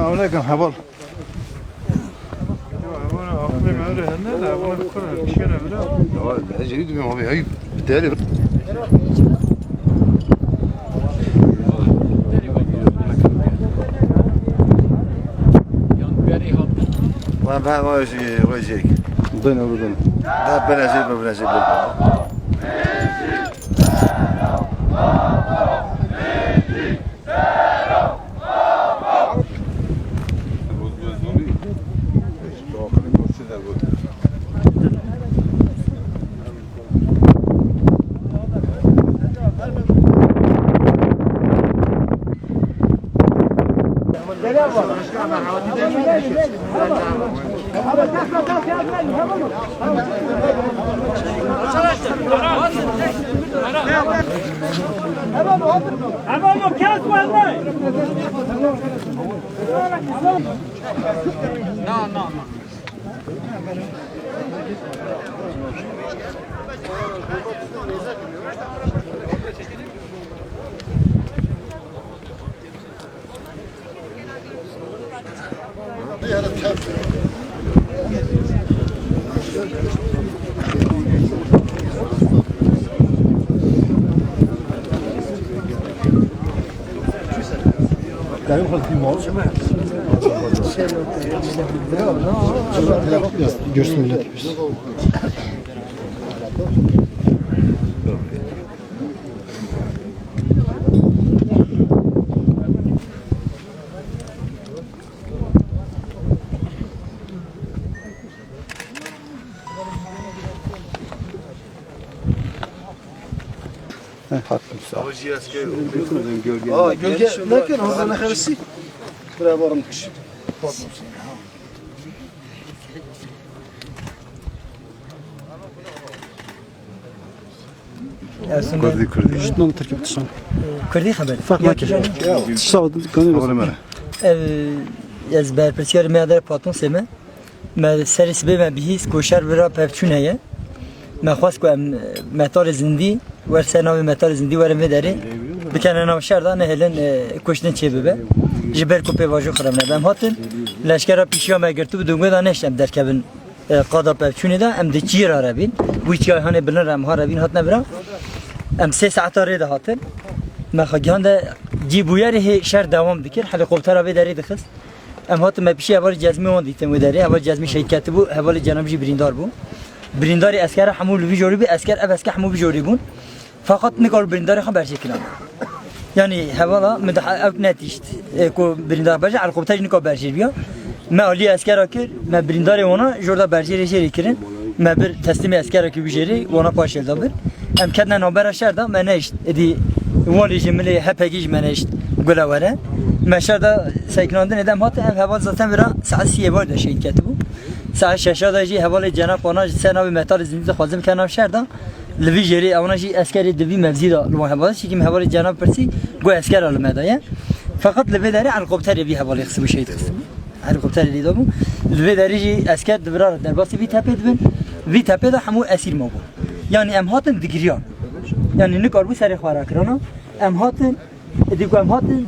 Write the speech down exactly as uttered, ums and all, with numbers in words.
Selamünaleyküm, heval. Ya, heval, aklım öyle, ne de, heval, bir şey ne bile. Ya, ne cedid mi abi? Ay, değerli. Lan ben o şey, o şey. Dön, dön. Ben, ben şey, ben şey, ben. Görsün millet. Heh, hakkım sağ ol. Aa, gölge nekin, orada ne karısı? Buraya varım kış. Kurdî, kurdî. Ji min Tirkî bişin. Kurdî xeber. Fark nake. Sağ ol, kanı. Ev, ez berpirsiyarê me der patron seme. Me serê sibê me bihîst ku şer bira pevçûn heye. Me xwest ku em, e, metalê zindî, wer ser navê metalê zindî werin vê derê. Bikene nav şer de nehêlin, e, kuştin çê bibe. Ji ber ku pêvajo xirab nebe. Em hatin, leşkera pîşiya me girtibû, dûngê de neşt em derkevin, e, qada pevçûnê de, em di çiyê re rebîn. Wî çiyayê hanê bilind re em ha rebîn hatine bira. Em sê saeta rê de hatin. Me xwe gihande cî bûyerê hê şer dewam dikir. Helîkoptera vê derê dixist. Em hatin me pişî hevalê Cezmî wan dîtin wê derê. Hevalê Cezmî şehîd ketibû, hevalê Cenab jî birîndar bû. Birîndarê eskera hemû li vî jorî bû, esker ev esker hemû vî jorî bûn. Feqet nikar birîndarê xwe berjê kirin. Yanî hevala min daha ew netişt. E, ku birîndar berjê, helikopter jî nikar berjê biya. Me alî eskera kir, me birîndarê wana jor da berjê rê jê rê kirin. Me bir teslîmê eskera kir wî jê rê, wana paşê da bir. Em ketine navbera şer da, me nehişt. Êdî walê jî milê H P G jî me nehişt gule were. Me şer da sekinandinê de em hatin, ev heval zaten vira saet siyê var de şehîd ketibû. Saet şeşa de jî hevalê Cenab wana ji ser navê metalê zindî dixwazin bikene nav şer da. Li vî jêrê ewna jî eskerê di vî mevzî de li wan hevalê, çîkî min hevalê Cenab pirsî, got eskera li me de ye. Feqet li vê derê helikopterê vî hevalê xistibû şehîd xistibû. Helikopterê lê dabû. Li vê derê jî esker di vira re derbasî vî tepê dibin. Vî tepê de hemû esîr mabûn. Yanî em hatin digiriyan. Yanî nikarbû serê xwe rakirana. Em hatin, êdî ku em hatin.